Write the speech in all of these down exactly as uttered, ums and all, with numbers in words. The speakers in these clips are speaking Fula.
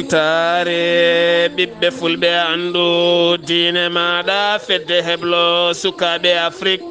Taare ɓiɓɓe fulɓe, anndu diine maaɗa, fedde heblo sukaaɓe Afrik.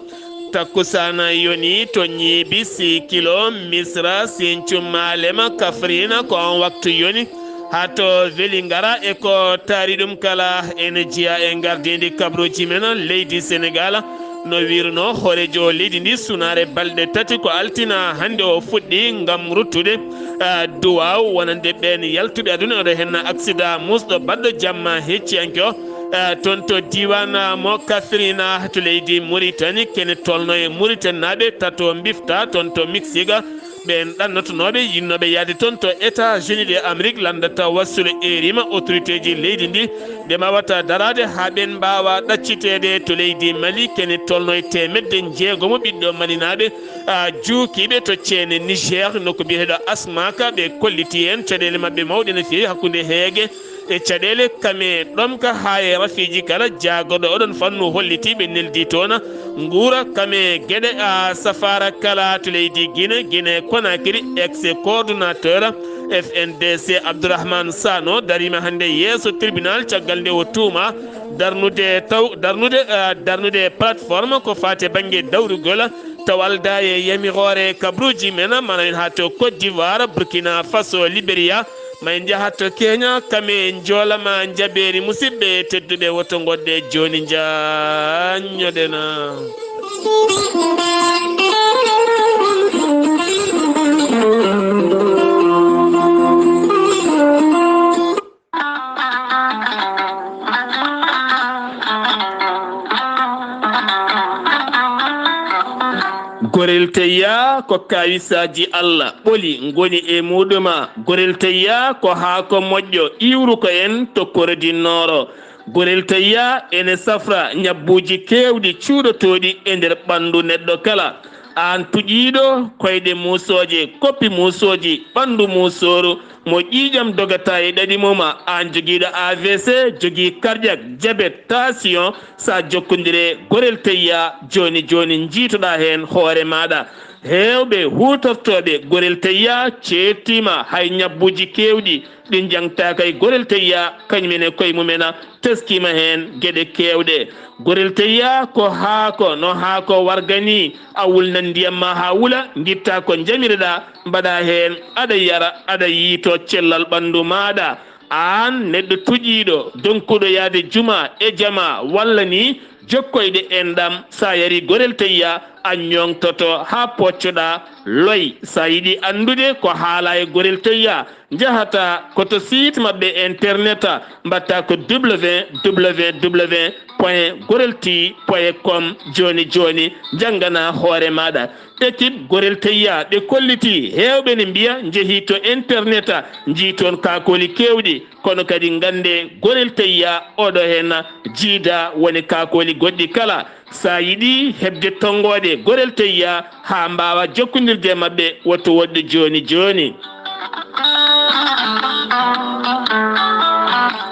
Takkusaana yoni to Ñiibisi, Kilo, Misra, Sinthiou, Malem, Kafrine, ko on waktu yoni. Haa to Welingara e ko taari ɗum kala, ene jeyaa e ngardiindi kabruuji men leydi Senegaal. No wiirnoo hooreejo leydi ndi, sunaare balɗe tati ko altina hannde o fuɗɗi ngam ruttude, ah, duwaaw wonande ɓeen yaltuɓe aduna, oɗo henna aksida muusɗo baɗɗo jamma hecciyanke o, ah, toon to diiwaan, ah, mo Kafrine, ah, to leydi Muritani. Kene tolno e Muritaninaaɓe tato mbifta toon to Mexique. Ɓeen ɗannotonooɓe yinnooɓe yahde toon to États-Unis de Amérique lanndata wassule erima autorité ji leydi ndi, nde mbawata daraade haa ɓeen mbaawa ɗacciteede to leydi Mali. Kene tolno e teemedde njeegomo ɓiɗɗo malinaaɓe, a, juukiiɓe to ceene Niger, nokku biyeteeɗo Asmaka. Ɓe kolliti heen caɗeele maɓɓe mawɗe no feewi hakkunde heege e caɗeele kame ɗomka haa e rafiiji kala. Jaagorɗo oɗon fannu holliti ɓe neldi toona nguura kame geɗe, a, safaara kala to leydi Guinée, Guinée Conakry. Ex coordonnateur F N D C Abdourahmane Sano darima hannde yeeso tribunal caggal nde o tuuma darnude taw, darnude, a, darnude plateforme ko faati bannge dawrugol taw aldaa e yamiroore kabruuji men, mana en haa to Côte d'Ivoire, Burkina Faso, Liberia, ma en njaha to Kenya, kame njoolama njabeeri. Musidɓe tedduɓe, woto ngoɗɗe jooni njaanñoɗen. Gorel teyya ko kaawisaaji Allah ɓoli ngoni e muɗuma. Gorel teyya ko haako moƴƴo iwruko en to Kore du Nord. Gorel teyya ene safra ñabbuuji keewɗi cuuɗotooɗi e nder ɓanndu neɗɗo kala. Aan tuƴiiɗo koyɗe muusooje, koppi muusooji, ɓanndu muusooru, mo ƴiiƴam dogata e ɗaɗi mum, aan jogiiɗo A V C, jogii cardiaque, diabète, tension, so a jokkondire Gorel Teyya jooni jooni, njiitoɗaa heen hoore maaɗa. Heewɓe huutortooɓe Gorel Teyya ceettiima hay ñabbuuji keewɗi, ɗi njangtaaka e Gorel Teyya, kañum en e koye mum en teskiima heen geɗe keewɗe. Gorel Teyya ko haako, no haako warga ni, a wulnan ndiyam ma haa wula, ngitta ko njamireɗaa, mbaɗa heen, aɗa yara, aɗa yiito cellal ɓanndu maaɗa. Aan neɗɗo tuƴiiɗo, donkuɗo yahde juma e jama walla ni, jokkoyde enɗam, so a yari Gorel Teyya, a ñoŋtoto haa poccoɗaa loy. So a yiɗi anndude ko haalaa e Gorel Teyya, njahata ko to site maɓɓe internet, mbaɗta ko W W W point gorel T point com. Jooni jooni, njanngana hoore maaɗa. Équipe Gorel Teyya, ɓe kolliti, heewɓe ne mbiya njehii to internet, njii toon kaakooli keewɗi, kono kadi nganndee Gorel Teyya oɗo heen jiidaa woni kaakooli goɗɗi kala. So a yiɗi heɓde tonngoode Gorel Teyya haa mbaawa jokkondirde e maɓɓe, woto woɗɗu jooni jooni.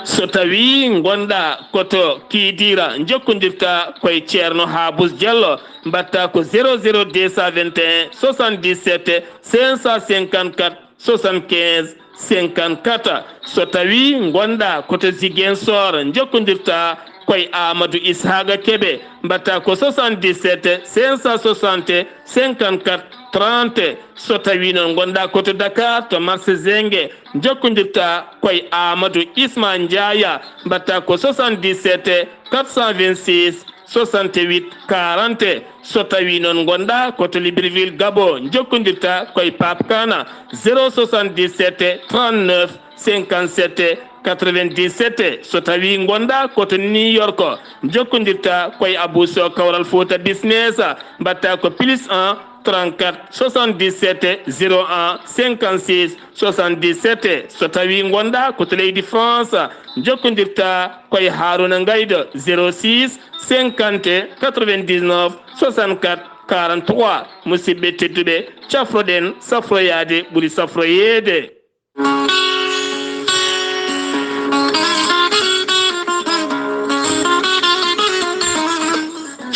So tawii ngonɗaa ko to Kidira, njokkondirta koye Ceerno Habous Diallo, mbaɗta ko zéro zéro deux cent vingt et un soixante-dix-sept cinq cent cinquante-quatre soixante-quinze cinquante-quatre. So tawii ngonɗaa ko to Ziguinchor, njokkondirta koye Amadou Ishaqa Kebe, mbaɗta ko soixante-dix-sept cinq cent soixante cinquante-quatre trente. So tawii noon ngonɗaa ko to Dakar, to marché Zingué, njokkondirta koye Amadou Isma Ndiaye, mbaɗta ko soixante-dix-sept quatre cent vingt-six soixante-huit quarante. So tawii noon ngonɗaa ko to Libreville, Gabon, njokkondirta koye Pape Kana, zéro soixante-dix-sept trente-neuf cinquante-sept quatre-vingt-dix-sept. So tawii ngonɗaa ko to New York, njokkondirta koye Abou Sow Kawral Fouta Business, mbaɗta ko plus un trente-quatre soixante-dix-sept zéro un cinquante-six soixante-dix-sept. So tawii ngonɗaa ko to leydi France, njokkondirta koye Haruna Ngaydo, zéro six cinquante quatre-vingt-dix-neuf soixante-quatre quarante-trois. Musidɓe tedduɓe, cafroɗen, safroyaade ɓuri safroyeede.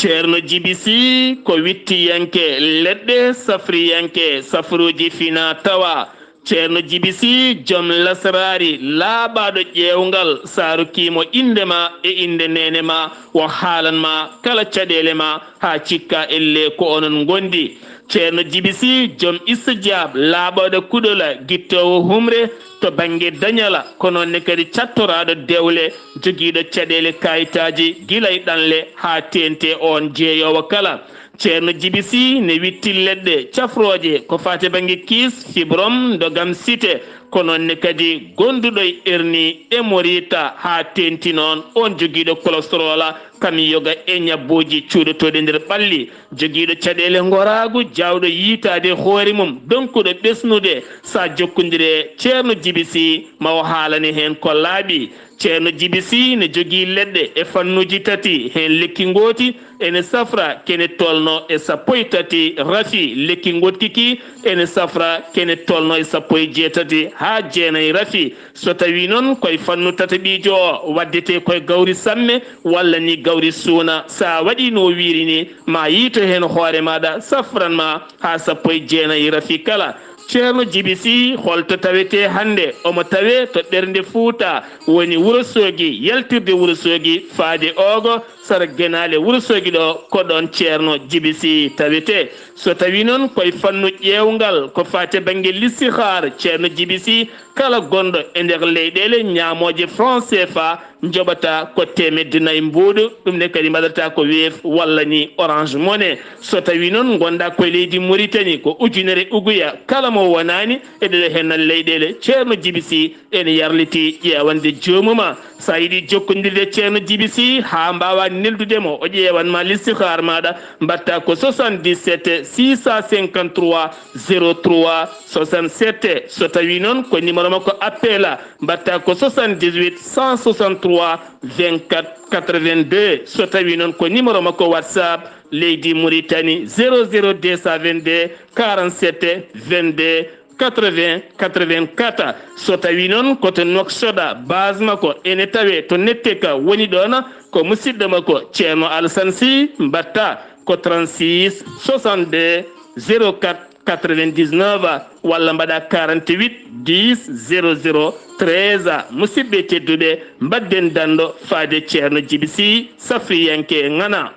Ceerno Jibi Sih ko wittiyanke leɗɗe, safriyanke safruuji fina tawa. Ceerno Jibi Si, joom lasraari laaɓaaɗo ƴeewngal, saaru kiimo innde ma e innde neene ma, o haalan ma kala caɗeele ma, haa cikka ellee ko onon ngondi. Ceerno Jibi Si, joom istijaab, laaɓaaɗo kuɗola, gittoowo humre to bannge dañala, ko noon ne kadi cattoraaɗo dewle, jogiiɗo caɗeele kaayitaaji gila e ɗanle haa teeŋti oon jeeyoowo kala. Ceerno Jibi Si ne witti leɗɗe cafrooje ko faati bannge kiis, fibrom, ndogam site, ko noon ne kadi gonduɗo e erni e morita haa teeŋti noon oon jogiiɗo kolostorola, kam yoga e ñabbuuji cuuɗotooɗi nder ɓalli, jogiiɗo caɗeele ngoraagu, jaawɗo yiytaade hoore mum, donkuɗo ɓesnude, so a jokkondire Ceerno Jibi Si ma o haalane heen ko laaɓi. Ceerno Jibi Si ne jogii leɗɗe e fannuuji tati, heen lekki ngooti ene safra kene tolno e sappo e tati rafi, lekki ngootki ki ene safra kene tolno e sappo e jeetati haa jeenayi rafi. So tawii noon ko e fannu tataɓiijo o waddetee ko e gawri samme walla ni gawri suuna, so a waɗii no o wiiri ni, ma yiyto heen hoore maaɗa, safran ma haa sappo e jeenayi rafi kala. Ceerno Jibi Si, holto tawetee hannde? Omo tawee to ɓernde Fuuta, woni Wuro Soogi, yaltirde Wuro Soogi faade Oogo, sara Genaale Wuro Soogi ɗo, ko ɗoon Ceerno Jibi Si tawetee. So tawii noon ko e fannu ƴeewngal, ko faati e bannge listihaar, Ceerno Jibi Si, kala gonɗo e nder leyɗeele ñaamooje franc C F A, njoɓata ko teemedde nayi mbuuɗu, ɗum ne kadi mbaɗata ko Wave walla ni Orange Money. So tawii noon ngonɗaa ko e leydi Muritani, ko ujunere uguya kala mo wonaani e ɗeɗo heen leyɗeele, Ceerno Jibi Si ene yarlitii ƴeewande joomum ma. So a yiɗii jokkondirde Ceerno Jibi Si haa mbaawaa neldude mo, o ƴeewan ma listihaar maaɗa, mbaɗta ko soixante-dix-sept six cent cinquante-trois zéro trois soixante-sept. So tawii noon ko numéro makko appel, mbaɗta ko soixante-dix-huit cent soixante-trois vingt-quatre quatre-vingt-deux. So tawii noon ko numéro makko WhatsApp, leydi Muritani, zéro zéro deux cent vingt-deux quarante-sept vingt-deux quatre-vingts quatre-vingt-quatre. So tawii noon ko to Nouakchott, base makko ene tawee to Netteka woni ɗoon, ko musidɗo makko Ceerno Alassane Sy, mbaɗta ko trente-six soixante-deux zéro quatre quatre-vingt-dix-neuf, walla mbaɗa quarante-huit dix zéro zéro treize. Musidɓe tedduɓe, mbaɗden danndo faade Ceerno Jibi Si, safriyanke ŋana.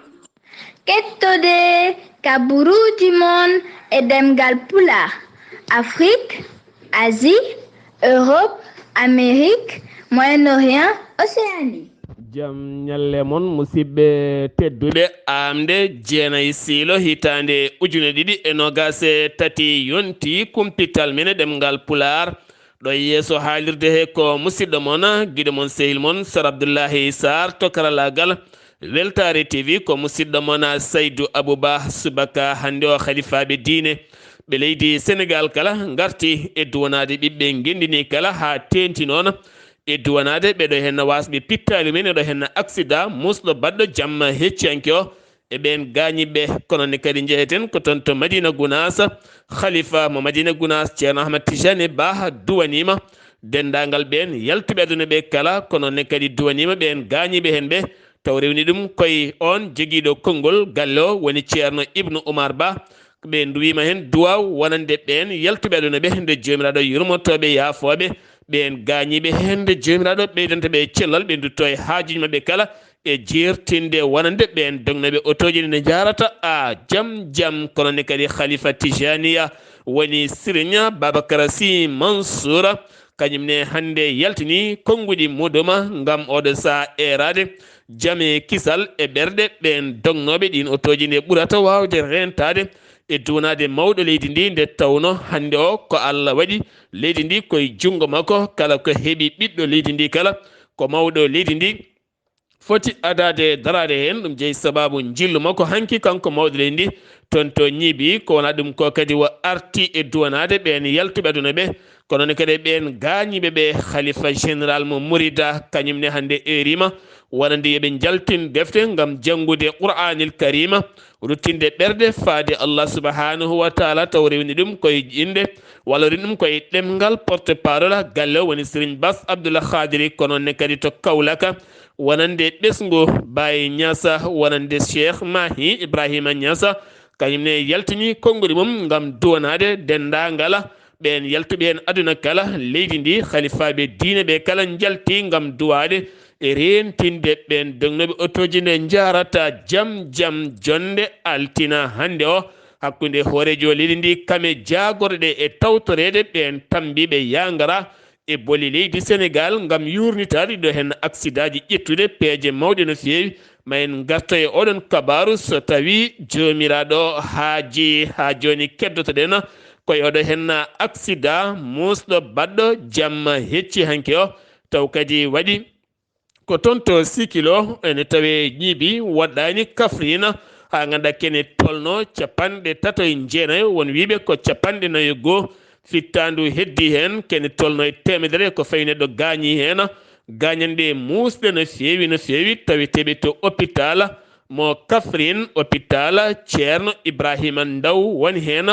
Kettode kaburuuji mon e ɗemngal Pulaar, Afrik, Asie, Europe, Amérique, Moyen-Orient, Océanie. Jam ñalle mon, musidɓe tedduɓe. Aamnde jeenayi siilo hitaande ujune ɗiɗi e noogaas e tati yonti kumpital men e ɗemngal Pulaar. Ɗo e yeeso haalirde he ko musidɗo mon, giɗo mon, sehil mon, Sar Abdullahi Sarr to karalaagal. Weltaare T V ko musidɗo mon Saydu Abuba, subaka hannde o halifaaɓe diine ɓe leydi Senegaal kala ngarti e duwanaade ɓiɓɓe ngenndi ndi kala haa teeŋti noon e duwanaade ɓeɗo heen waasɓe pittaali men, eɗo heen aksida musɗo baɗɗo jamma hecciyanke o e ɓeen gaañiiɓe. Kono ne kadi njeheten ko toon to Madina Gunaas, Khalifa mo Madina Gunaas, Ceerno Ahmad Tijani Bah, duwaniima denndaangal ɓeen yaltuɓe aduna ɓe kala, kono ne kadi duwaniima ɓeen gaañiiɓe heen ɓe, taw rewni ɗum koye oon jogiiɗo konngol galle o, woni Ceerno Ibnu Umar Bah. Ɓe nduwiima heen duwaaw wonande ɓeen yaltuɓe aduna ɓe, nde Joomiraaɗo yurmotooɓe, yaafooɓe, ɓeen gaañiiɓe heen, nde Joomiraaɗo ɓeydanta ɓe cellal, ɓe ndutto e haajuuji maɓɓe kala, e jeertinde wonande ɓeen dognooɓe otooji ɗi ne njaarata a jam jam, kono ne kadi Khalifa Tijaniya woni Siriñ Babakar Sy Mansour, kañum ne hannde yaltini konnguɗi muɗum ngam oɗo sahaa eeraade jam e kisal e ɓerɗe ɓeen dognooɓe ɗiin otooji nde ɓurata waawde reentaade e duwanaade mawɗo leydi ndi, nde tawno hannde o ko Allah waɗi leydi ndi koye junngo makko, kala ko heɓi ɓiɗɗo leydi ndi kala ko mawɗo leydi ndi foti adaade daraade heen. Ɗum jeyi sabaabu njillu makko hanki kanko mawɗo leydi ndi toon to ñiibi. Ko wonaa ɗum ko kadi o arti e duwanaade ɓeen yaltuɓe aduna ɓe, kono ne kadi ɓeen gaañiiɓe ɓe. Khalifa général mo Mourida kañum ne hannde eeriima wonande yo ɓe njaltin defte ngam janngude Qur'aanil Kariima, ruttinde ɓerɗe faade Allah subhanahu wa taala, taw rewni ɗum koye innde walla rewni ɗum koye ɗemngal porte parole galle o woni Serigne Bass Abdoul Khadri, kono ne kadi to Kaolack wonande ɓesngu Baye Niass, wonande Cheikh Mahi Ibrahima Niass, kañum ne yaltini konngudi mum ngam duwanaade denndaangal ɓeen yaltuɓe heen aduna kala, leydi ndi, halifaaɓe diine ɓe kala njalti ngam duwaade e reentinde ɓeen dognooɓe otooji nde njahrata jam, jam, jonnde altina hannde o, hakkunde hooreejo leydi ndi kame jaagorɗe e tawtoreede ɓeen tammbiiɓe yaangara e boli leydi Senegaal ngam yuurnitaade ɗo heen aksidaaji ƴettude peeje mawɗe no feewi. Ma en ngarto e oɗon kabaaru so tawi Joomiraaɗo haaji haa jooni keddotoɗen ko e oɗo heen aksidaa muusɗo baɗɗo jamma hecci hanki o, taw kadi waɗi ko toon to Sikilo ene tawee ñiibi woɗɗaani Kafrine haa ngannda kene tolno capanɗe tato e jeenayo, won wiiɓe ko capanɗe nayo e goo. Fittaandu heddi heen kene tolno e teemedere ko fawi neɗɗo gaañi heen. Gaañanɗe muusɗe no feewi, no feewi, taweteeɓe to hôpital mo Kafrine, hôpital Ceerno Ibrahima Ndaw woni heen,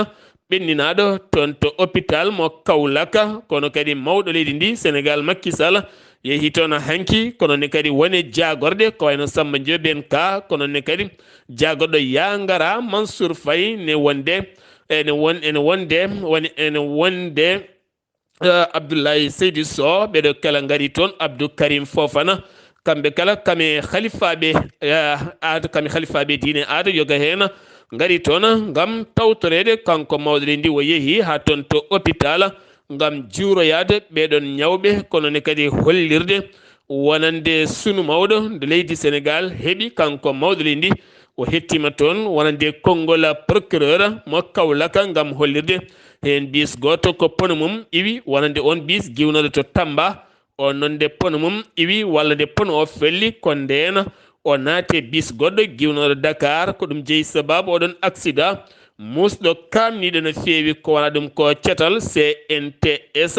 ɓenninaaɗo toon to hôpital mo Kaolack, kono kadi mawɗo leydi ndi Senegaal Macky Sall yehi toon hanki, kono ne kadi wone jaagorɗe ko wayno Samba Ndiobène Ka, kono ne kadi jaagorɗo yaangara Mansour Faye ne wonde, ene won-, ene wonde, woni ene wonde, eh, Abdoulaye Seydou Sow, ɓeɗo kala ngari toon, Abdou Karim Fofana, kamɓe kala kame halifaaɓe, eh, aada, kame halifaaɓe diine aada yoga heen ngari toon ngam tawtoreede kanko mawɗo leydi ndi o yehi haa toon to hôpital ngam juuroyaade ɓeɗon ñawɓe, kono ne kadi hollirde wonande sunu mawɗo nde leydi Senegaal heɓi kanko mawɗo leydi ndi. O hettima toon wonande konngol procureur mo Kaolack ngam hollirde heen bis gooto ko pono mum iwi wonande on bis giwnooɗo to Tamba. On noon nde pono mum iwi walla nde pono o felli ko ndeen o naati e bis goɗɗo giwnooɗo Dakar. Ko ɗum jeyi sababu oɗon aksida muusɗo kaamniiɗo no feewi ko wona ɗum ko cetal C N T S.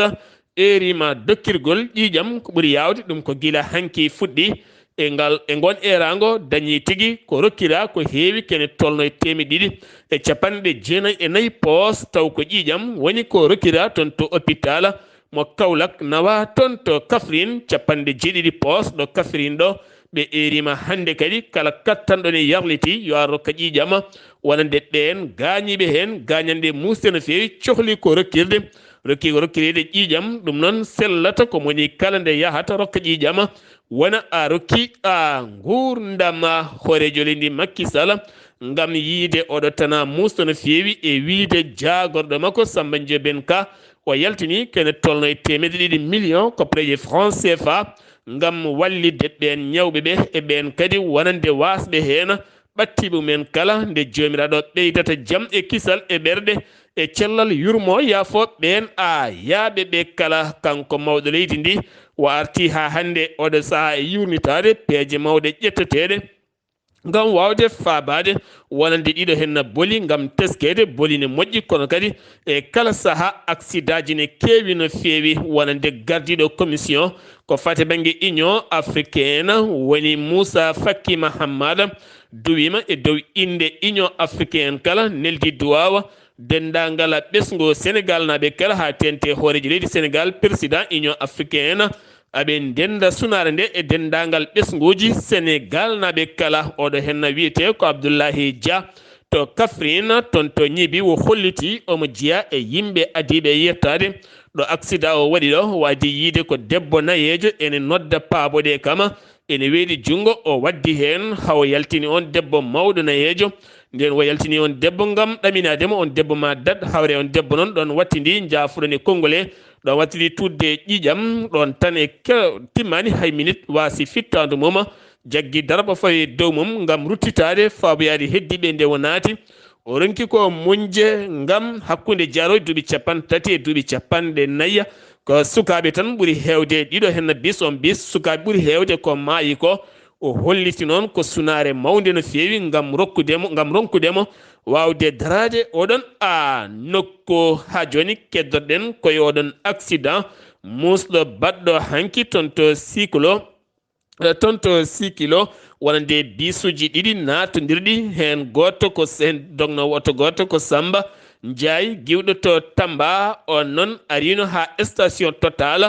Eerima dokkirgol ƴiiƴam ko ɓuri yaawde ɗum ko gila hanki fuɗɗi e ngal, e ngon eeraango dañi tigi ko rokkira ko heewi kene tolno e teemeɗe ɗiɗi e capanɗe jeenayi e nayi poos, taw ko ƴiiƴam woni ko rokkira toon to hôpital mo Kaolack nawa toon to Kaffrine capanɗe jeeɗiɗi poos ɗo Kaffrine ɗo. Ɓe eerima hannde kadi kala kattanɗo ne yarliti yo ar rokka ƴiiƴam wonande ɓeen gaañiiɓe heen gaañanɗe muusde no feewi cohli ko rokkirde, rokki ko rokkirede ƴiiƴam. Ɗum noon sellata ko moni kala nde yahata rokka ƴiiƴam wona a rokki a nguurndam hooreejo leydi Macky Sall ngam yiide oɗo tana muusɗo no feewi e wiide jaagorɗo makko Samba Ndiobène Ka o yaltini kene tolno e teemedde ɗiɗi million koppareeje franc C F A ngam wallitde ɓeen ñawɓe ɓe e ɓeen kadi wonande waasɓe heen ɓattiiɓe mumen kala nde Joomiraaɗo ɓeydata jam e kisal e ɓerɗe e cellal yurmo yaafo ɓeen a yaaɓe ɓe kala. Kanko mawɗo leydi ndi o arti haa hannde oɗo sahaa e yuurnitaade peeje mawɗe ƴetteteeɗe ngam waawde faabaade wonande ɗiɗo heen na boli ngam teskeede boli ne moƴƴi kono kadi e kala sahaa aksidaaji ne keewi no feewi wonande gardiiɗo commission ko fate bannge Union Africaine woni Moussa Faki Mahammada duwiima e dow innde Union Africaine kala neldi duwaawa denndaangal ɓesngu Senegaal naaɓe kala haa teeŋti hooreejo leydi Senegaal président Union Africaine. Aɓe ndennda sunaare nde e denndaangal ɓesnguuji Senegaal naaɓe kala. Oɗo heen na wiyetee ko Abdullahi Dia to Kaffrine toon to ñiibi o holliti omo jeyaa e yimɓe adiiɓe yettaade ɗo aksida o waɗi ɗo. Waadi yiide ko debbo nayeejo ene nodda paaboɗe kama ene weeɗi junngo o waddi heen hawo yaltini on debbo mawɗo nayeejo. Nden o yaltini on debbo ngam ɗaminaade mo on debbo ma daɗ hawre on debbo noon ɗoon wattidi njaafuɗon e konngol e ɗoon wattidi tuutde ƴiiƴam ɗoon tan e ke- timmaani hay minit waasi fittaandu mum jaggi darɓa fawi e dow mum ngam ruttitaade faaboyaade heddiiɓe nde o naati. O ronki ko muñde ngam hakkunde jaaroy duuɓi capanɗe tati e duuɓi capanɗe nayi ko sukaaɓe tan ɓuri heewde ɗiɗo heen bis on bis sukaaɓe ɓuri heewde ko maayi ko. O holliti noon ko sunaare mawnde no feewi ngam rokkude mo ngam ronkude mo waawde daraade oɗon a nokku. Haa jooni keddoɗen koye oɗon accident muusɗo baɗɗo hanki toon to siklo. Eh, toon to sikilo wonande bisuuji ɗiɗi naatondirɗi heen gooto ko heen dognoowo oto gooto ko Samba Ndiaye giwɗo to Tamba. On noon ariino haa station Total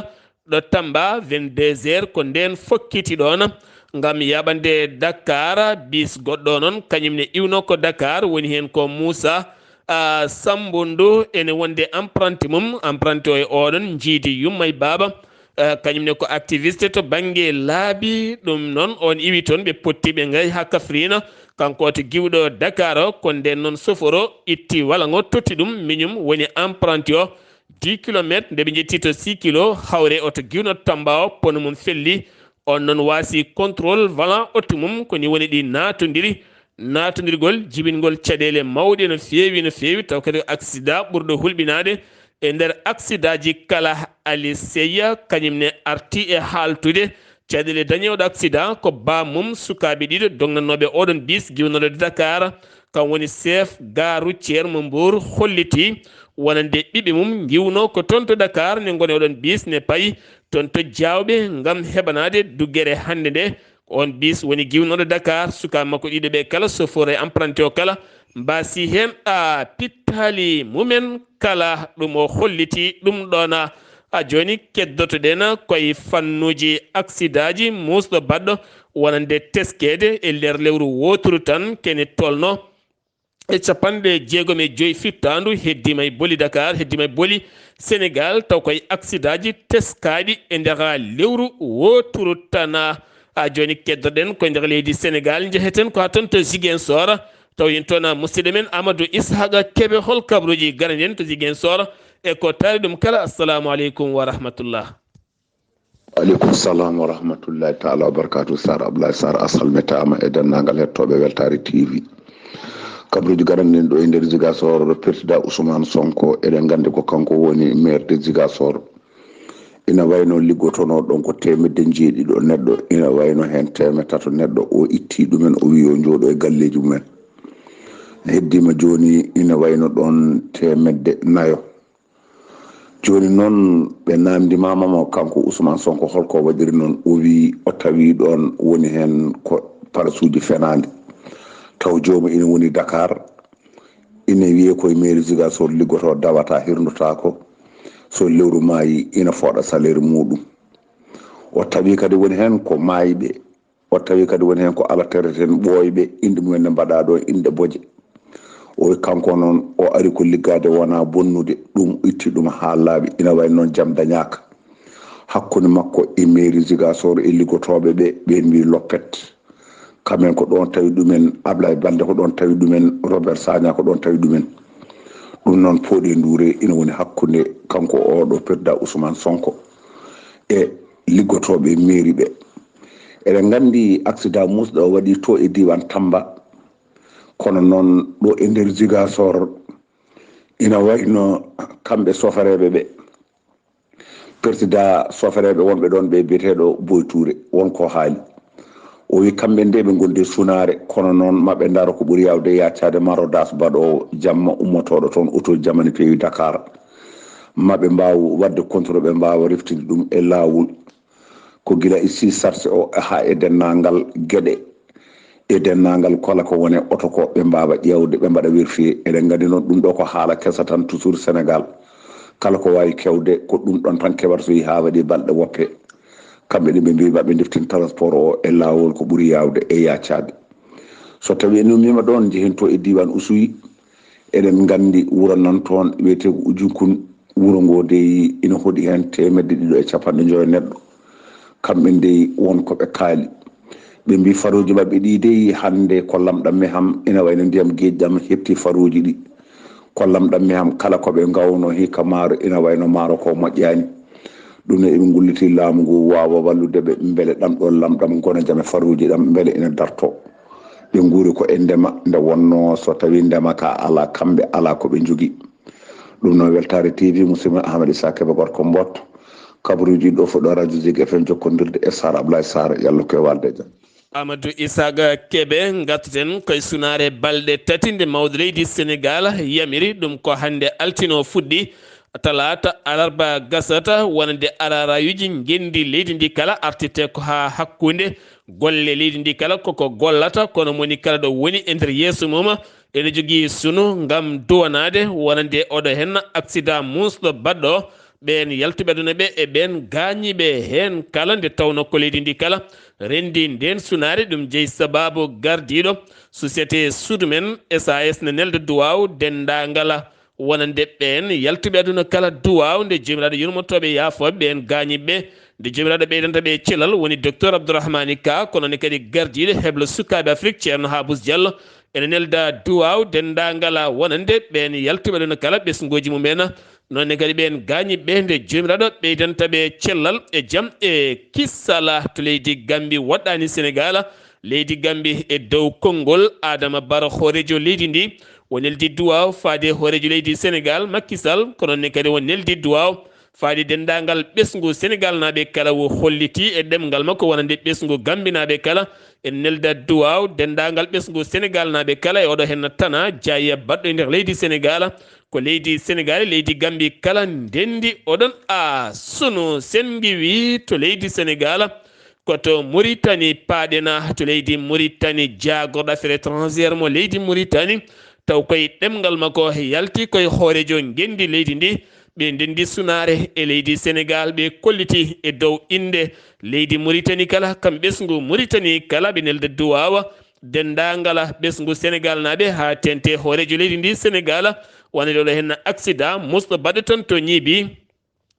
ɗo Tamba vingt-deux heures ko ndeen fokkiti ɗoon ngam yaɓande Dakar bis goɗɗo noon kañum ne iwno ko Dakar woni heen ko Moussa a Sambo Ndu ene wonde emprunté mum, emprunté o e oɗon njiidi yumma e baaba. Eh, kañum ne ko activiste to bannge laabi. Ɗum noon, on iwi toon, ɓe potti, ɓe ngayi haa Kafrine. Kanko oto giwɗo Dakar o, ko ndeen noon soforo itti walaŋ o, totti ɗum, miñum woni emprunté o dix kilomètres, nde ɓe njetti to six kilo, hawre oto giwno Tamba o, pono mum felli. On noon waasi contrôle volant oto mum, ko ni woni ɗi naatondiri. Naatondirgol, jibingol caɗeele mawɗe no feewi, no feewi, taw kadi ko accident ɓurɗo hulɓinaade. E nder accidentji kala, Ali Seyya kañum ne arti e haaltude caɗeele dañooɗo accident, ko bammum sukaaɓe ɗiɗo dognanooɓe oɗon bis giwnooɗo Dakar, kam woni chef gare routière mo Mbour, holliti wonande ɓiɓɓe mum ngiwno ko toon to Dakar, ne ngoni oɗon bis, ne payi toon to Diawɓe ngam heɓanaade duggere hannde nde. Ko on bis woni giwnooɗo Dakar. Sukaaɓe makko ɗiɗo ɓe kala, chauffeur e emprunté o kala, mbaasi heen a pittaali mumen kala. Ɗum o holliti ɗum ɗoon. A jooni, keddoto-ɗen koye fannuuji aksidaaji muusɗo baɗɗo wonande teskeede e nder lewru wooturu tan, kene tolno e capanɗe jeegom e joy fittaandu, heddiima e Boli Dakar, heddiima e Boli Senegaal, taw koye aksidaaji teskaaɗi e nder lewru wooturu tan. A jooni, keddoɗen koye nder leydi Senegaal, njeheten ko haa toon to Ziguinchor, taw yen toon musidɗo men Amadou Ishaqa Kebe. Hol kabaruuji garani en to Ziguinchor e ko taari ɗum kala? Assalamu aleykum wa rahmatullah. Aleykum salam wa rahmatullahi taala wa barakatuh. Sar Ablaye Sar, a salmitaama e denndaangal hettooɓe Weltaare T V. Kabaruuji garani en ɗo e nder Ziguinchor, président Ousmane Sonko, eɗen nganndi ko kanko woni maire de Ziguinchor. Ina wayno liggotonoo ɗon ko teemedde njeeɗiɗo neɗɗo, ina wayno heen teemedde tato neɗɗo, o itti ɗumen, o wi yo njooɗo e galleeji mumen. Heddiima jooni ina wayno ɗon teemedde nayo. Jooni noon, ɓe naamndimaama mo, kanko Ousmane Sonko, holko waɗiri noon? O wii o tawi ɗoon woni heen ko parasuuji fenaande, taw jooma ina woni Dakar, ina wiyee koye mairie Ziguinchor liggotoo, dawataa, hirnotaako, so lewru maayi ina fooɗa salaire muuɗum. O tawi kadi woni heen ko maayɓe, o tawi kadi woni heen ko ala tereten ɓooyɓe, inɗe mumen ne mbaɗaa ɗo inɗe boje. O wi kanko noon o ari ko liggaade wonaa bonnude, ɗum itti ɗum haa laaɓi. Ina wayi noon jam dañaaka hakkunde makko e mairie Ziguinchor e liggotooɓe ɓe, ɓeen mbii loppet. Kamɓen ko ɗoon tawi ɗumen, Ablaye Balde ko ɗoon tawi ɗumen, Robert Sagna ko ɗoon tawi ɗumen. Ɗum noon pooɗe nduure ina woni hakkunde kanko oo ɗo perda Ousmane Sonko e liggotooɓe mairie ɓe. Eɗen nganndi accident muusɗo o waɗi to e diiwaan Tamba, kono noon ɗo e nder Ziguinchor ina wayno kamɓe sofereeɓe ɓe, persidaa sofereeɓe wonɓe ɗoon ɓe biyeteeɗo Boy Touré, won ko haali. O wi kamɓe nde ɓe ngondi e sunaare, kono noon maɓe ndaro ko ɓuri yaawde yaacaade marodas baɗoowo jamma ummotooɗo toon, oto jamani peewi Dakar. Maɓe mbaaw waɗde contrôle, ɓe mbaawa reftinde ɗum e laawol. Ko gila e six sarse o haa e denndaangal geɗe, e denndaangal kala ko woni e oto ko, ɓe mbaawa ƴeewde, ɓe mbaɗa vérifier. Eɗen nganndi noon ɗum ɗo ko haala kesa tan, toujours Sénégal. Kala ko waawi kewde, ko ɗum ɗon tan keɓata so yehii haa waɗi balɗe woppe. Kamɓe ne ɓe mbii maɓe ndeftin transport o e laawol ko ɓuri yaawde e yaacaade. So tawii en ummiima ɗoon, njehen to e diiwaan Oussouye, eɗen nganndi wuro nan toon wiyetee ko Oudjoukoune. Wuro ngoo dey ina hoɗi heen teemedde ɗiɗo e capanɗe njoyo neɗɗo. Kamɓe dey won ko ɓe kaali. Ɓe mbii faruuji maɓɓe ɗii dey hannde ko lamɗam meham, ina wayno ndiyam geeƴi ɗam heɓti faruuji ɗi. Ko lamɗam meham, kala ko ɓe ngawno hikka maaro ina wayno maaro ko moƴƴaani. Ɗum ne eɓe ngulliti laamu ngu waawa wallude ɓe mbele ɗam ɗo lamɗam gona jam e faruuji ɗam mbele ina darto. Ɓe nguuri ko e ndema, nde wonnoo so tawii ndema ka alaa, kamɓe alaa ko ɓe njogii. Ɗum noon Weltaare T V, musidɗo Ahmad Issa Kebe gorko Mbot, kabaruuji ɗo fof ɗo radio Zik F M jokkondirde e Sar Ablaye Sar, yalla ko e walde e jam. Amadou Isaaga Kebe, ngarteten koye sunaare balɗe tati nde mawɗo leydi Senegaal yamiri ɗum. Ko hannde altino fuɗɗi, talaata, alarba gasata, wonande ararayuji ngenndi leydi ndi kala artite ko haa hakkunde. Golle leydi ndi kala koko gollata, kono moni kala ɗo woni e nder yeeso mum ene jogii sunu ngam duwanaade wonande oɗo heen accident muusɗo baɗɗo ɓeen yaltuɓe aduna ɓe e ɓeen gaañiiɓe heen kala, nde tawnoo ko leydi ndi kala renndii ndeen sunaare. Ɗum jeyi sabaabu gardiiɗo société Sud men S A S ne nelda duwaaw denndaangal wonande ɓeen yaltuɓe aduna kala, duwaaw nde Joomiraaɗo yurmotooɓe yaafooɓe ɓeen gaañiiɓe ɓe, nde Joomiraaɗo ɓeydanta ɓe cellal, woni Docteur Abdourahmani Ka, kono ne kadi gardiiɗo heblo sukaaɓe Afrik, Ceerno Habous Diallo, ene nelda duwaaw denndaangal wonande ɓeen yaltuɓe aduna kala ɓesnguuji mum en. Noon ne kadi ɓeen gaañiiɓe ɓe, nde Joomiraaɗo ɓeydanta ɓe cellal e jam e kisal to leydi Gambi, woɗɗaani Senegaal. Leydi Gambi e dow konngol Adama Barrow, hooreejo leydi ndi, o neldi duwaaw faade hooreejo leydi Senegaal, Macky Sall, kono ne kadi o neldi duwaaw faade denndaangal ɓesngu Senegaalnaaɓe kala, o holliti e ɗemngal makko wonande ɓesngu Gambinaaɓe kala, en nelda duwaaw denndaangal ɓesngu Senegaalnaaɓe kala, e oɗo heen tana jaaye baɗɗo e nder leydi Senegaal. Ko leydi Senegaal, leydi Gambi kala ndenndi oɗon a sunu. Sen ngiwi to leydi Senegaal, ko to Muritani paaɗen, to leydi Muritani, jaagorɗo affaire étrangère mo leydi Muritani, taw koye ɗemngal makko yalti koye hooreejo ngenndi leydi ndi, ɓe ndenndi sunaare e leydi Senegaal, ɓe kolliti e dow innde leydi Muritani kala, kam ɓesngu Muritani kala, ɓe nelda duwaawa denndaangal ɓesngu Senegaalnaaɓe haa teeŋti hooreejo leydi ndi Senegaal, wonande oɗo heen accident musɗo baɗɗo toon to Ñiibi.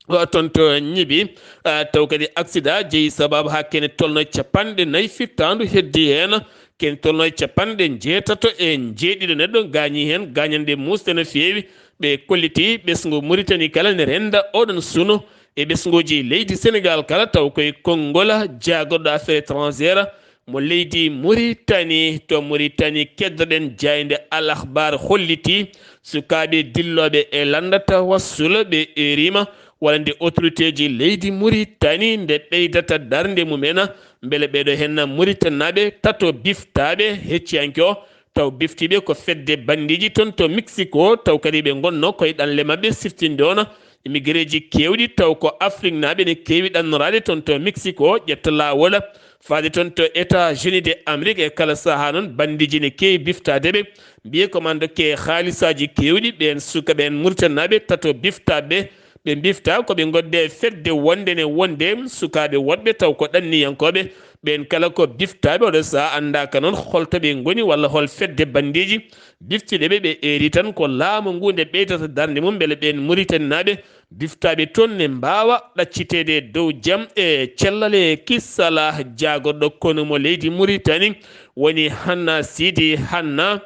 O toon to Ñiibi, ah, taw kadi accident jeyi sabaabu haa kene tolno capanɗe nayi fittaandu heddi heen, kene tolno capanɗe njeetato e njeeɗiɗo neɗɗo gaañi heen, gaañanɗe muusɗe no feewi. Ɓe kolliti ɓesngu Muritani kala ne rennda oɗon sunu e ɓesnguuji leydi Senegaal kala, taw koye konngol jaagorɗo affaire étrangère mo leydi Muritani. To Muritani, keddoɗen jaaynde Al Akhbar holliti sukaaɓe dillooɓe e lannda tawassul ɓe eeriima wonande autoritéji leydi Muritani nde ɓeydata darnde mum en, mbele ɓeeɗo heen Muritaninaaɓe tato biftaaɓe hecciyanke o, taw biftiiɓe ko fedde banndiiji toon to Mexico, taw kadi ɓe ngonno koye ɗanle maɓɓe siftinde on immigré ji keewɗi, taw ko Afriknaaɓe ne keewi ɗannoraade toon to Mexico, ƴetta laawol faade toon to États-Unis de Amérique. E kala sahaa noon, banndiiji ne keewi biftaade ɓe, mbiye ko maa ndokke haalisaaji keewɗi. Ɓeen suka ɓeen Muritaninaaɓe tato biftaaɓe, ɓe mbifta ko ɓe ngonde fedde wonde ne wonde sukaaɓe woɗɓe taw ko ɗanniyankooɓe. Ɓeen kala ko biftaaɓe, oɗo sahaa anndaaka noon hol to ɓe ngoni walla hol fedde banndiiji biftiiɗe ɓe. Ɓe eeri tan ko laamu ngu nde ɓeydata darnde mum, mbele ɓeen Muritaninaaɓe biftaaɓe toon ne mbaawa ɗacciteede dow jam e cellal e kisal. Jaagorɗo konu mo leydi Muritani woni Hanna Sidi Hanna,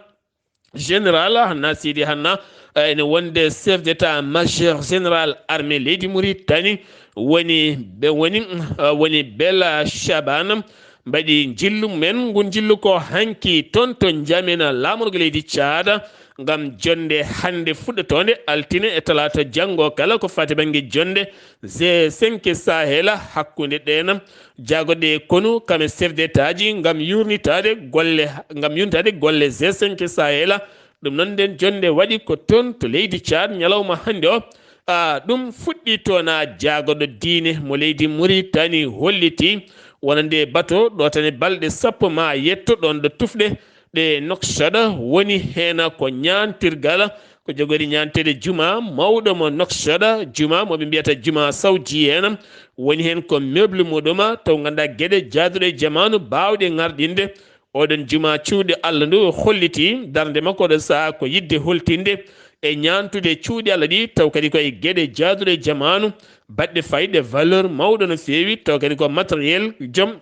général Hanna Sidi Hanna, eh, ene wonde chef d'état major général armée leydi Muritani, woni ɓe woni, eh, woni Bella Chabane, mbaɗi njillu mumen. Ngun njillu ko hanki toon to Njamena, laamorgo leydi Caada, ngam jonnde hannde fuɗɗotoonde altine e talaata janngo kala ko faati bannge jonnde G cinq Sahel hakkunde ɗeen jaagorɗe konu, kam e chef d'état ji ngam yuurnitaade golle, ngam yuurnitaade golle G cinq Sahel. Ɗum noon, nden jonnde waɗi ko toon to leydi Caad ñalawma hannde o. Ah, ɗum fuɗɗi toon, ah, jaagorɗo diine mo leydi Muritani holliti wonande bato ɗo tan e balɗe sappo ma yetto ɗoon ɗo tufɗe ɗe Nouakchott woni heen. Ko ñaantirgal ko jogori ñaanteede juma mawɗo mo Nouakchott, juma mo ɓe mbiyata juma sawji heen, woni heen ko meuble muɗum taw ngannduɗaa geɗe jaaduɗe e jamaanu baawɗe ŋarɗinde. Oɗon juma cuuɗi Allah ndu holliti darnde makko oɗo sahaa ko yiɗde holtinde e ñaantude cuuɗi Allah ɗi, taw kadi ko e geɗe jaaduɗe jamaanu, baɗɗe fayde valeur mawɗo no feewi, taw kadi ko matériel joom,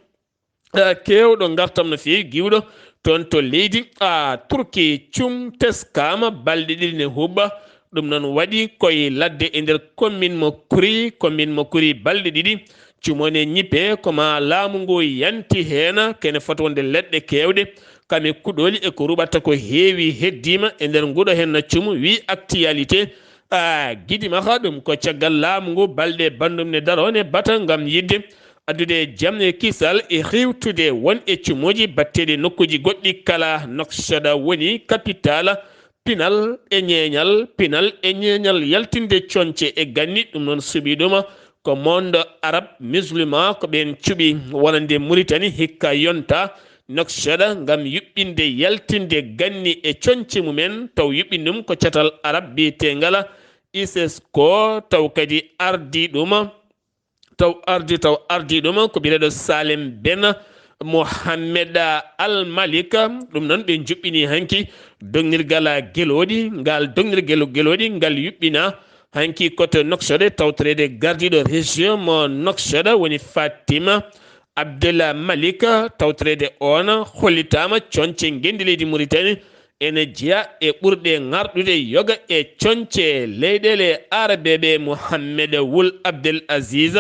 eh, keewɗo ngartam no feewi, giwɗo toon to leydi, ah, Turki. Cum teskaama balɗe ɗiɗi ne huɓɓa. Ɗum noon waɗi koye ladde e nder commune mo Kuri, commune mo Kuri balɗe ɗiɗi. Cumone ñippe ko ma laamu ngu yanti heen, kene foti wonde leɗɗe keewɗe, kam e kuɗooli e ko ruɓata ko heewi heddiima e nder nguɗo heen na cumu, wi Actualité. Ah, gidi maha ɗum ko caggal laamu ngu balɗe banndum ne daro ne bata ngam yiɗde addude jam e kisal e hiwtude won e cumuuji batteɗi nokkuuji goɗɗi kala. Nouakchott woni capitale pinal e ñeeñal, pinal e ñeeñal yaltinde coñce e ganni. Ɗum noon suɓi ɗum ko monde arabe musulman, ko ɓeen cuɓi wonande Muritani hikka yonta Nouakchott ngam yuɓɓinde yaltinde ganni e coñce mumen, taw yuɓɓin ɗum ko catal arab biyeteengal ISESCO, taw kadi ardii ɗum, taw ardii, taw ardii ɗum ko biyeteeɗo Salem Ben Mohammed Al Malik. Ɗum noon ɓe njuɓɓini hanki dognirgal gelooɗi, ngal dognirgal gelooɗi ngal yuɓɓina hanki koto Nouakchott, tawtoreede gardiiɗo région mo Nouakchott woni Fatima Abdel Malik, tawtoreede oon hollitaama coñce ngenndi leydi Mauritanie ene jeyaa e ɓurɗe ŋarɗude yoga e coñce leyɗeele aarabeeɓe. Mohammed Wul Abdel Aziz,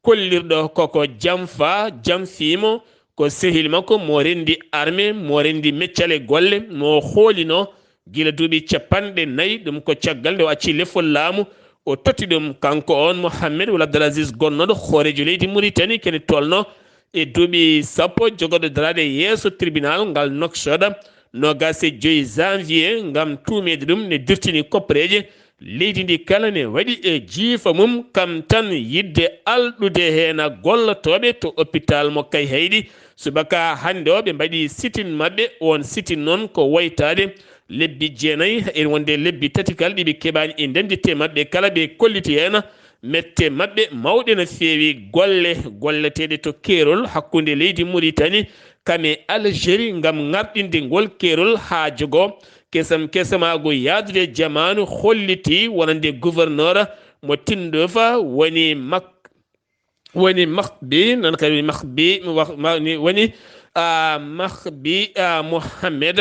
kollirɗo koko jamfa, jamfiimo ko sehil makko mo renndi arme, mo renndi meccale golle, mo hoolino gila duuɓi capanɗe nayi, ɗum ko caggal nde o acci lefol laamu, o totti ɗum. Kanko on Mohammed Wul Abdel Aziz, gonnooɗo hooreejo leydi Mauritanie, kene tolno e duuɓi sappo, jogorɗo daraade yeeso tribunal ngal Nouakchott, noogaas e joy janvier, ngam tuumeede ɗum ne dirtini koppareeje leydi ndi kala ne waɗi e jiifa mum, kam tan yiɗde alɗude heen gollotooɓe to hôpital mo Kayhayɗi. Subaka hannde o, ɓe mbaɗi sitin maɓɓe, on sitin noon ko woytaade lebbi jeenayi, e wonde lebbi tati kala ɗi ɓe keɓaani e ndemdete maɓɓe kala, ɓe kolliti heen mette maɓɓe mawɗe no feewi. Golle golleteeɗe to keerol hakkunde leydi Mauritanie kam e Algérie ngam ŋarɗinde ngol keerol haa jogo kesam kesamaagu yahdude jamaanu holliti wonande gouverneur mo Tindouf woni Mak-, woni Mahbi, noon kadi woni Mahbi, mo wah-, ma-, ni woni, ah, Mahbi, ah, Mohamed.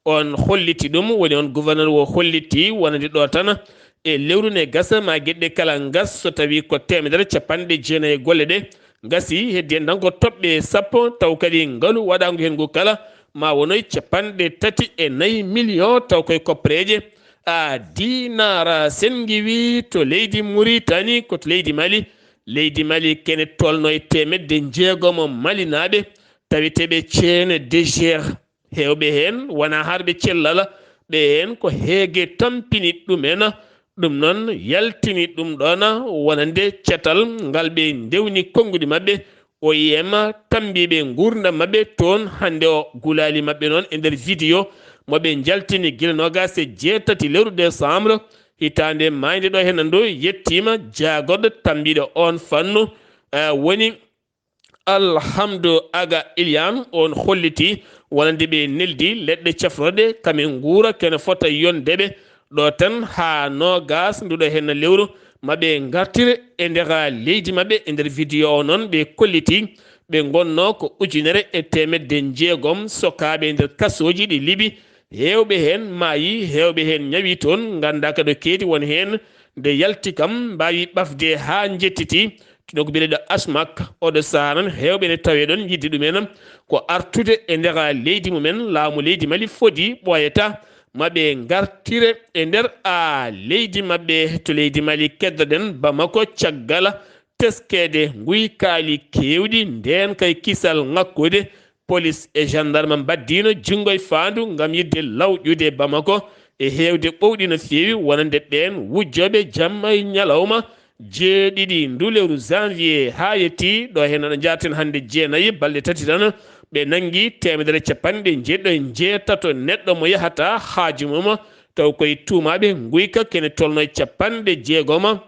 On holliti ɗum, woni on gouverneur o holliti wonande ɗo tan e lewru ne gasa ma geɗe kala ngas, so tawi ko teemedere capanɗe jeenayi e golle ɗe ngasi, heddi en tan ko toɓɓe sappo, taw kadi ngalu waɗaangu heen ngu kala ma wonoy capanɗe tati e nayi million, taw koye koppareeje a dinaara. Sen ngiwi to leydi Mauritanie, ko to leydi Mali. Leydi Mali kene tolno e teemedde jeegomo malinaaɓe taweteeɓe ceene déchets. Heewɓe heen wonaa harɓe cellal, ɓe heen ko heege tampini ɗumen. Ɗum noon yaltini ɗum ɗoon wonande catal ngal ɓe ndewni konnguɗi maɓɓe, O I M, tammbiiɓe nguurndam maɓɓe toon. Hannde o, gulaali maɓɓe noon e nder vidéo mo ɓe njaltini gila noogaas e jeetati lewru décembre hitaande maayde ɗo heen ɗo, yettiima jaagorɗo tammbiiɗo oon fannu, eh, woni Alhamdu Aga Ilian. On holliti wonande ɓe neldi leɗɗe cafrooɗe kam e nguura kene fota yonde ɓe ɗo tan haa noogaas nduɗo heen lewru maɓɓe ngartire e nder leydi maɓɓe. E nder vidéo o noon ɓe kolliti ɓe ngonnoo ko ujunere e teemedde jeegom sokaaɓe e nder kasooji ɗi Libi. Heewɓe heen maayi, heewɓe heen ñawi toon, nganndaa kadi keedi won heen nde yalti kam mbaawi ɓafde haa njettiti. Kino ko biyeteeɗo Asmak, oɗo sahaa noon heewɓe ne tawee ɗoon yiɗde ɗumen ko artude e nder leydi mumen. Laamu leydi Mali fodi ɓooyata maɓɓe ngartire e nder a leydi maɓɓe. To leydi Mali keddoɗen Bamako caggal teskeede nguykaali keewɗi ndeen kay kisal ŋakkude. Polis e gendarme mbaddino junngo e faandu ngam yiɗde lawƴude Bamako e heewde ɓowɗi no feewi wonande ɓeen wujjooɓe jamma e ñalawma jeeɗiɗi ndu lewru janvier haa yetti ɗo heen no njaarten hannde jeenayi balɗe tati tan ɓe nanngi teemedere capanɗe jeeɗiɗo e jeetato neɗɗo mo yahata haaju mum taw koye tuumaaɓe nguyka kene tolno e capanɗe jeegoma.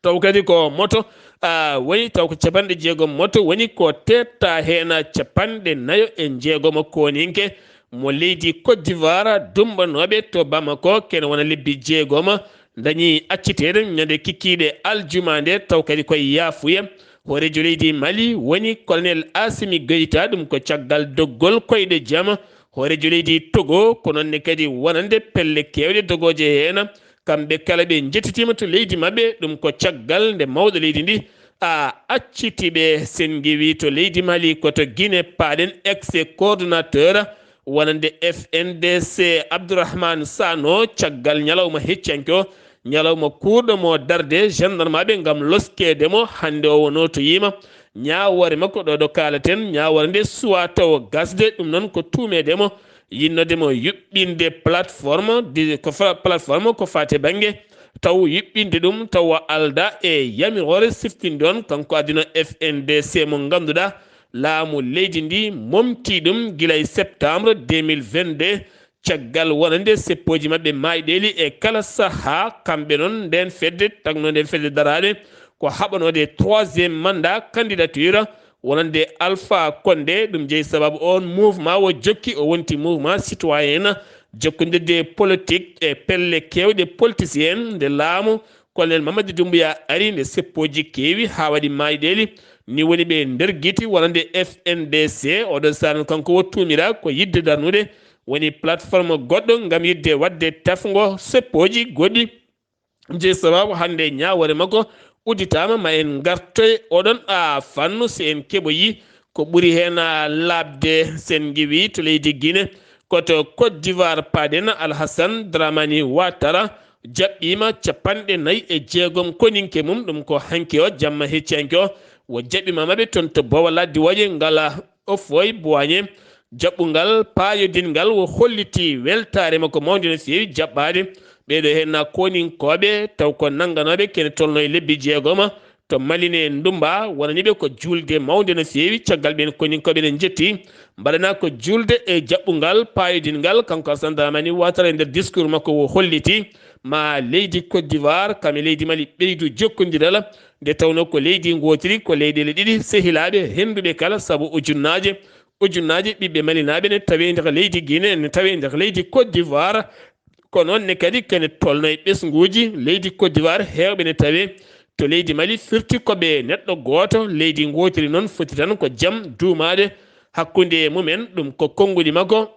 Taw kadi ko moto, ah, woni taw ko capanɗe jeegom moto woni ko teetta heen capanɗe nayo e jeegom kooninke mo leydi Côte d'Ivoire, dumbanooɓe to Bamako kene wona lebbi jeegom dañi acciteede ñande kikiiɗe aljuma nde. Taw kadi koye yaafuya hooreejo leydi Mali woni colonel Assimi Goïta, ɗum ko caggal doggol koyɗe jam hooreejo leydi Togo, ko noon ne kadi wonande pelle keewɗe dogooje heen. Kamɓe kala ɓe njettitiima to leydi maɓɓe, ɗum ko caggal nde mawɗo leydi ndi a acciti ɓe. Sen ngewi to leydi Mali, ko to Guinée paaɗen, ex coordonnateur wonande F N D C Abdourahmane Sano, caggal ñalawma heccanke o, ñalawma kuurɗo mo darde gendarmaaɓe ngam loskeede mo, hannde o wonoo to yiima ñaawoore makko ɗo ɗo kaalaten, ñaawoore nde suwaa tawo gasde, ɗum noon ko tuumeede mo yinnode mo yuɓɓinde plateforme di ko fa-, plateforme ko faate bannge taw yuɓɓinde ɗum tawa alda e yamiroore siftinde on kanko adino F N D C mo ngannduɗaa laamu leydi ndi momti ɗum gila e septembre deux mille vingt-deux. caggal wonande seppooji maɓɓe maayɗeeli e kala sahaa. Kamɓe noon, ndeen fedde, tagnoo ndeen fedde daraaɓe ko haɓanoode troisième mandat candidature wonande Alpha Condé. Ɗum jeyi sababu oon mouvement o jokki, o wonti mouvement citoyen, jokkondirde politique e pelle keewɗe politicien nde laamu Colonel Mamadi Doumbouya ari, nde seppooji keewi haa waɗi maayɗeeli. Ni woni ɓe ndergiti wonande F N D C. Oɗo saaran kanko o tuumira ko yiɗde darnude woni plateforme goɗɗo ngam yiɗde waɗde tafngo seppooji goɗɗi. Jeyi sababu hannde ñaawoore makko udditaama. Ma en ngartoy oɗon a fannu, si en keɓoyi ko ɓuri heen a laaɓde. Sen ngiwi to leydi Guinée, ko to Côte d'Ivoire paaɗen. Alhassane Dramani Ouattara jaɓɓiima capanɗe nayi e jeegom koninke mum. Ɗum ko hanki o jamma hecci hanki o. Wo jaɓɓiima maɓɓe toon to Bouala Diouadje, ngala Houphouët-Boigny. Jaɓɓungal paayodinngal wo holliti weltaare makko mawnde no feewi jaɓɓaade ɓeeɗo heen na koninkooɓe, taw ko nannganooɓe kene tolno e lebbi jeegoma to Mali ne Ndumba, wonani ɓe ko juulde mawnde no feewi. Caggal ɓeen koninkooɓe ne njetti, mbaɗana ko juulde e jaɓɓungal paayodinngal. Kanko Alassane Dramani Ouattara e nder discours makko o holliti ma leydi Côte d'Ivoire kam e leydi Mali ɓeydu jokkondiral, nde tawnoo ko leydi ngootiri, ko leyɗeele ɗiɗi sehilaaɓe hennduɓe kala, sabu ujunnaaje, ujunnaaje ɓiɓɓe malinaaɓe ne tawee nder leydi Guinée, ne tawee nder leydi Côte d'Ivoire. Ko noon ne kadi kene tolno e ɓesnguuji leydi Côte d'Ivoire, heewɓe ne tawee to leydi Mali, firti ko ɓe neɗɗo gooto, leydi ngootiri noon foti tan ko jam duumaade hakkunde e mumen. Ɗum ko konnguɗi makko.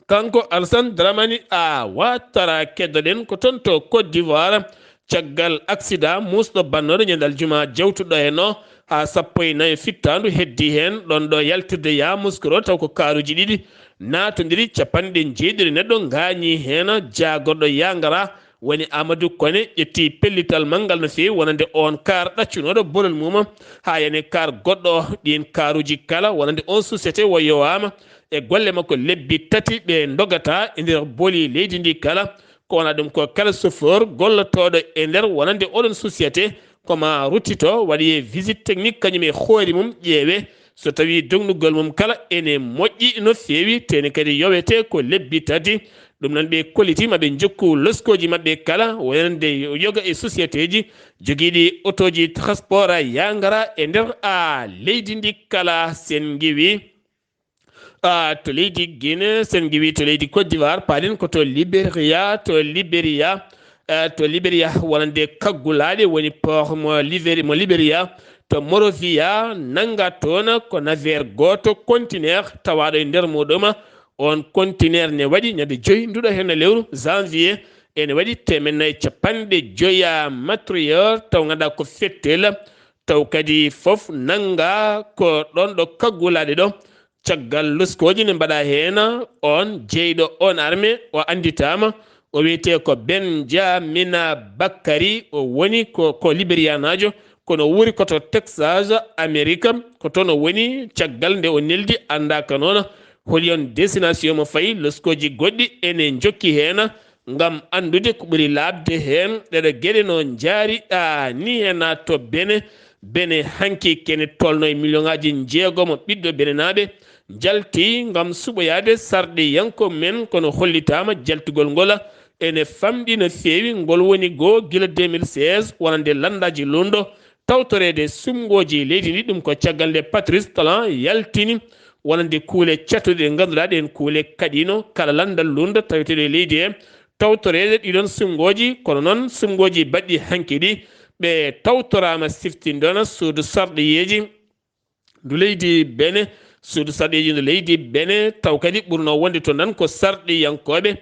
Kanko Alassane Dramani Ouattara, keddoɗen ko toon to Côte d'Ivoire. Caggal aksidaa muusɗo bannooɗo ñande aljuma jawtuɗo heen o, haa sappo e nayi fittaandu heddi heen, ɗoon ɗo yaltirde Yamoussoukro, taw ko kaaruuji ɗiɗi naatondiri, capanɗe njeeɗiɗi neɗɗo ngaañii heen. Jaagorɗo Yangara woni Amadou Koné ƴetti pellital manngal no feewi wonande oon kaar ɗaccunooɗo bolol mum haa yani kaar goɗɗo. Ɗiin kaaruuji kala wonande oon société o yowaama e golle makko lebbi tati ɗe ndogata e nder boli leydi ndi kala. Ko wona ɗum ko kala chauffeur gollotooɗo e nder wonande oɗon société, ko ma ruttito waɗoye visite technique kañum e hoore mum, ƴeewe so tawii dognugol mum kala ene moƴƴi no feewi, te ne kadi yowete ko lebbi tati. Ɗum noon ɓe kolliti ma ɓe njokku loskooji maɓɓe kala wonande yoga e sociétéji jogiiɗi otooji transport Yangara e nder a leydi ndi kala. Sen ngiwi a to leydi Guinée, sen ngiwi to leydi Côte d'Ivoire, paaɗen ko to Libéria, to Libéria, eh, to Libéria wonande kaggulaaɗe woni port mo Libéri-, mo Libéria, to Monrovia, nannga toon ko navire gooto conteneur tawaaɗo e nder muɗum. Oon conteneur ne waɗi ñande joyi nduɗo heen lewru janvier, ene waɗi teemeɗɗe nayi capanɗe joya matériel, taw ngannduɗaa ko fettel, taw kadi fof nannga ko ɗoon ɗo kaggulaaɗe ɗo. Caggal loskooji ne mbaɗa heen, oon jeyɗo oon armée o annditaama, o wiyetee ko Benjamina Bakkari, o woni ko, ko Liberiyanaajo, kono o wuuri ko to Texas, Amerika, ko toon o woni caggal nde o neldi, anndaaka noon holi oon destination mo fayi. Loskooji goɗɗi ene njokki heen ngam anndude ko ɓuri laaɓde heen. Ɗeɗo geɗe no njaari ɗaa ni heen to Bene. Bene hanki kene tolno e miliyoŋaaji njeegomo ɓiɗɗo benenaaɓe njalti ngam suɓoyaade sarɗiyanko men, kono hollitaama jaltugol ngol ene famɗi no feewi. Ngol woni goo gila deux mille seize wonande lanndaaji lundo tawtoreede suɓngooji leydi ndi. Ɗum ko caggal nde Patrice Talon yaltini wonande kuule catuɗe ɗe ngannduɗaa ɗeen kuule kaɗiino kala lanndal lundo taweteeɗo e leydi he. Tawtoreede ɗiɗon suɓngooji, kono noon suɓngooji baɗɗi hanki ɗi ɓe tawtoraama siftindoona suudu sarɗiyeeji ndu leydi Bene, suudu sarɗiyeeji ndu leydi Bene, taw kadi ɓurno wonde toon tan ko sarɗiyankooɓe,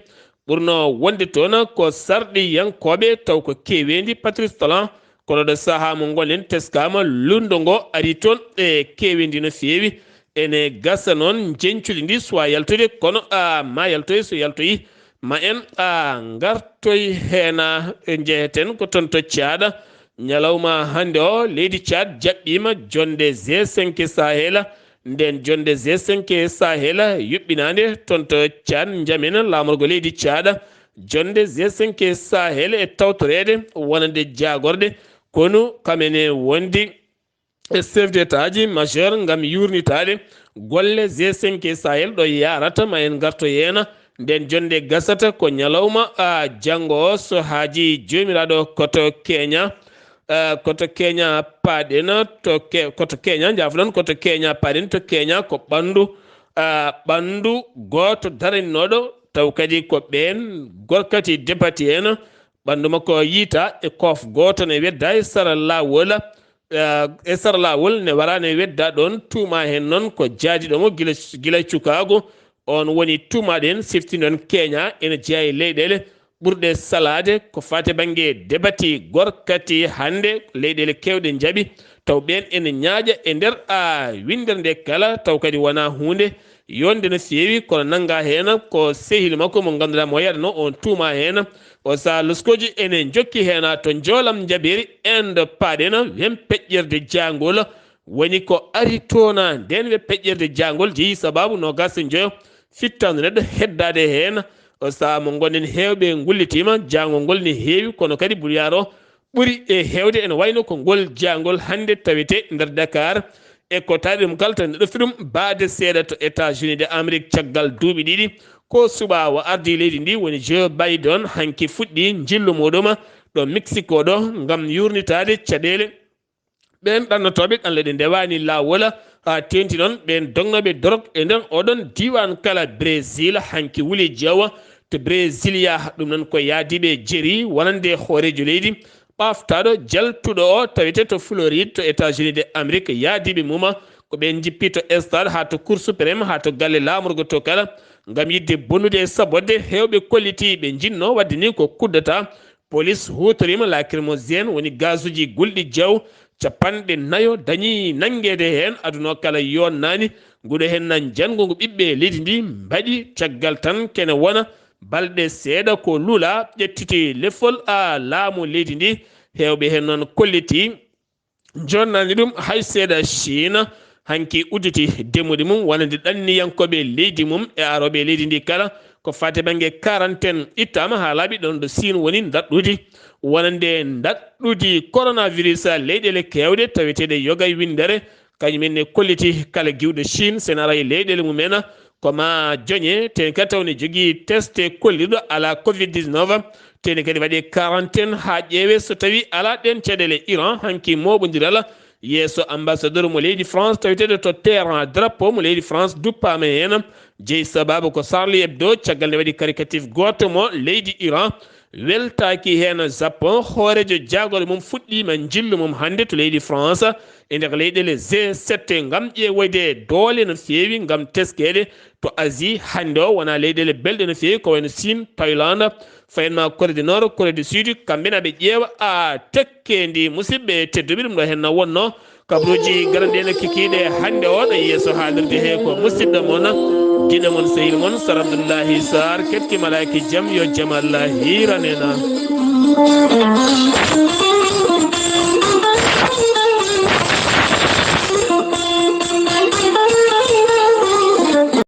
ɓurno wonde toon ko sarɗiyankooɓe, taw ko keeweendi Patrice Talon, kono ɗo sahaa mo ngonɗen teskaama, lundo ngo ari toon e keeweendi no feewi. Ene gasa noon njeñcudi ndi suwa yaltude, kono a ma yaltoy, so yaltoyi ma en a ngartoy heen. Njeheten ko toon to Caada. Ñalawma hannde o, leydi Caad jaɓɓiima jonnde G cinq Sahel. Nden jonnde G cinq Sahel yuɓɓinaande toon to Caad, njamen laamorgo leydi Caad. Jonnde G cinq Sahel e tawtoreede wonande jaagorɗe konu kam ene wondi e chef d'état ji majeur ngam yuurnitaade golle G cinq Sahel ɗo yaarata. Ma en ngarto yeena Nden jonnde gasata ko ñalawma, a, janngo o, so haajii Joomiraaɗo, koto Keña, a, koto Keña paaɗen to Ke-, koto Keña, njaafoɗon, koto Keña paaɗen to Keña ko ɓanndu, a, ɓanndu gooto daraninooɗo, taw kadi ko ɓeen gorkati depati en, ɓanndu makko yiytaa e koof gooto ne weddaa e sara laawol, a, e sara laawol ne waraa ne weddaa ɗoon, tuumaa heen noon ko jaadiiɗo mo gila, gila cukaagu. On woni tuumaaɗo en, siftinɗon Keña ene jeyaa e leyɗeele ɓurɗe salaade ko faati bannge debati gorkati hannde leyɗeele keewɗe njaɓi, taw ɓeen ene ñaaƴa e nder a winndere nde kala, taw kadi wonaa huunde yonde no feewi, kono nanngaa heen ko sehil makko mo ngannduɗaa mo yaɗano on tuumaa heen. O sahaa loskooji ene njokki heen to Njoolam Njabeeri, Inde paaɗen, wem peƴƴerde jaangol. Woni ko ari toon, ndeen we peƴƴerde jaangol jeyi sabaabu noogaas e njoyo fittaandu neɗɗo heddaade heen. O sahaa mo ngonɗen heewɓe ngullitiima, jaangol ngol ne heewi, kono kadi buluyaar o ɓuri e heewde ene wayno ko ngol jaangol hannde tawetee nder Dakar. E ko taari ɗum kala tan neɗɗo fiɗum baade seeɗa to États-Unis de Amérique caggal duuɓi ɗiɗi. Ko suɓaawo ardii leydi ndi woni Joe Biden hanki fuɗɗii njillu muɗum ɗo Mexico ɗo ngam yuurnitaade caɗeele ɓeen ɗannotooɓe ɗanle ɗe ndewaani laawol, haa teeŋti noon ɓeen dognooɓe dorog e nder oɗon diiwaan kala. Brésil hanki wuli jeewa to Brésilia, ɗum noon ko yaadiiɓe jeeri wonande hooreejo leydi ɓaaftaaɗo jaltuɗo o tawetee to Floride to États-Unis de Amérique, yaadiiɓe muma ko ɓeen njippi to stade haa to Cour suprême haa to galle laamorgo to kala ngam yiɗde bonnude e saboɗde. Heewɓe kollitii ɓe njinnoo waɗde ni ko coup d'État. Polis huutoriima lacrymogène, woni gaasuuji gulɗi jeew, capanɗe nayo dañii nanngeede heen. Aduna o kala yonnaani, nguɗo heen nan janngo ngo ɓiɓɓe leydi ndi mbaɗi. Caggal tan kene wona balɗe seeɗa ko luulaa ƴettiti lefol a laamu leydi ndi. Heewɓe heen noon kollitii. Jonnaani ɗum hay seeɗa. Chine hanki udditi demmuɗi mum wonande ɗanniyankooɓe leydi mum e arooɓe leydi ndi kala ko faati bannge quarantaine ittaama haa laaɓi ɗoon ɗo Chine woni ndaɗɗudi wonande ndaɗɗudi coronavirus. Leyɗeele keewɗe taweteeɗe yoga e winndere kañum en ne kolliti kala giwɗo Chine so ene ara e leyɗeele mum en ko ma joñe, teeni kadi taw ne jogii test kollirɗo alaa covid dix-neuf, teeni kadi waɗi quarantaine haa ƴeewe so tawi alaa ɗeen caɗeele. Iran hanki mooɓondiral yeeso ambassadeur mo leydi France taweteeɗo to Téhéran. Drapeau mo leydi France duppaama heen, jeyi sabaabu ko Charlie Hebdo caggal nde waɗi caricature gooto mo leydi Iran weltaaki heen. Japon, hooreejo jaagorɗe mum fuɗɗiima njillu mum hannde to leydi France e nder leyɗeele G sept ngam ƴeewoyde doole no feewi ngam teskeede to Asie. Hannde o wonaa leyɗeele belɗe no feewi ko wayno Chine, Thaïlande, Fayenma Corée du Nord, Corée du Sud, kamɓe na ɓe ƴeewa a tekkeendi. Musidɓe tedduɓe, ɗum ɗo heen na wonno kabruuji garanɗi en kikiiɗe hannde o ɗo yeeso haalirde he ko musidɗo mon, giɗo mon, sehil mon, Sar Abdullahi Sarr, keɗki malaaki jam, yo jam Allah hiiran en.